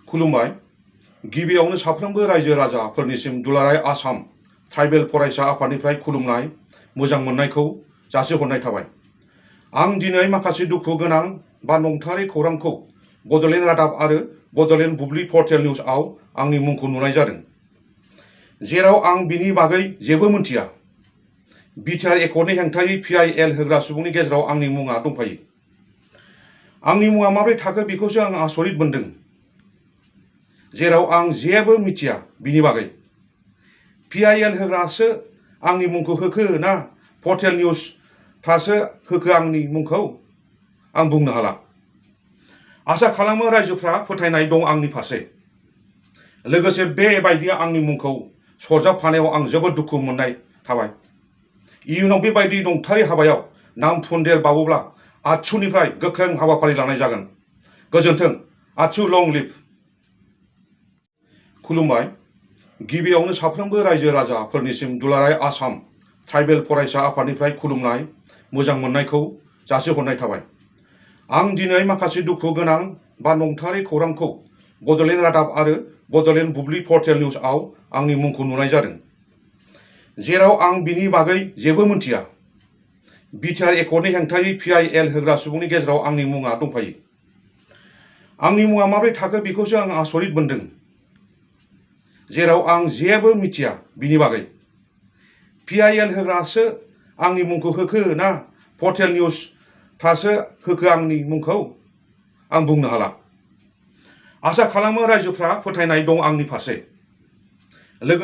खुलुमबाय। गिबियावनो साफ्रोमबो रायजो राजाफोरनिसिम दुलाराय आसाम ट्राइबेल फरायसा आफादनिफ्राय खुलुमनाय मोजां मोननायखौ जासिहरनाय थाबाय। आं दिनै माखासे दुखु गोनां बा नंथारै खौरांखौ बड'लेण्ड रादाब आरो बड'लेण्ड बुब्लि पर्टेल निउजआव आंनि मुंखौ नुनाय जादों, जेराव आं बिनि बागै जेबो मिन्थिया। बिटिआर एकर्डनि हेंथायै PIL होग्रा सुबुंनि गेजेराव आंनि मुङा दंफायो। आंनि मुङा माबोरै थाखो बेखौसो आं आसरित मोनदों, जेराव आं जेबो मिथिया बिनि बागै। PIL होग्रासो आंनि मुंखौ होखो ना पर्टेल निउजफ्रासो होखो आंनि मुंखौ आं बुंनो हाला। आसा खालामो रायजोफ्रा फोथायनाय दं आंनि फारसे। लोगोसे बेबायदि आंनि मुंखौ सरजाबफानायाव आं जोबोद दुखु मोननाय थाबाय। इयुनाव बेबायदि नंथारै हाबायाव नाम थुनदेरबावोब्ला आत्सुनिफ्राय गोख्रों हाबाफारि लानाय जागोन। गोजोन्थों। आत्सु लं लिभ। खुलुमबाय। गिबियावनो साफ्रोमबो रायजो राजाफोरनिसिम दुलाराय आसाम ट्राइबेल फरायसा आफादनिफ्राय खुलुमनाय मोजां मोननायखौ जासिहरनाय थाबाय। आं दिनै माखासे दुखु गोनां बा नंथारै खौरांखौ बड'लेण्ड रादाब आरो बड'लेण्ड बुब्लि पर्टेल निउजआव आंनि मुंखौ नुनाय जादों, जेराव आं बिनि बागै जेबो मिन्थिया। बिटिआर एकर्डनि हेंथायै PIL होग्रा सुबुंनि गेजेराव आंनि मुङा दंफायो। आंनि मुङा माबोरै थाखो बेखौसो आं आसरित मोनदों, जेराव आं जेबो मिथिया बिनि बागै। PIL होग्रासो आंनि मुंखौ होखो ना पर्टेल निउजफ्रासो होखो आंनि मुंखौ आं बुंनो हाला। आसा खालामो रायजोफ्रा फोथायनाय दं आंनि फारसे।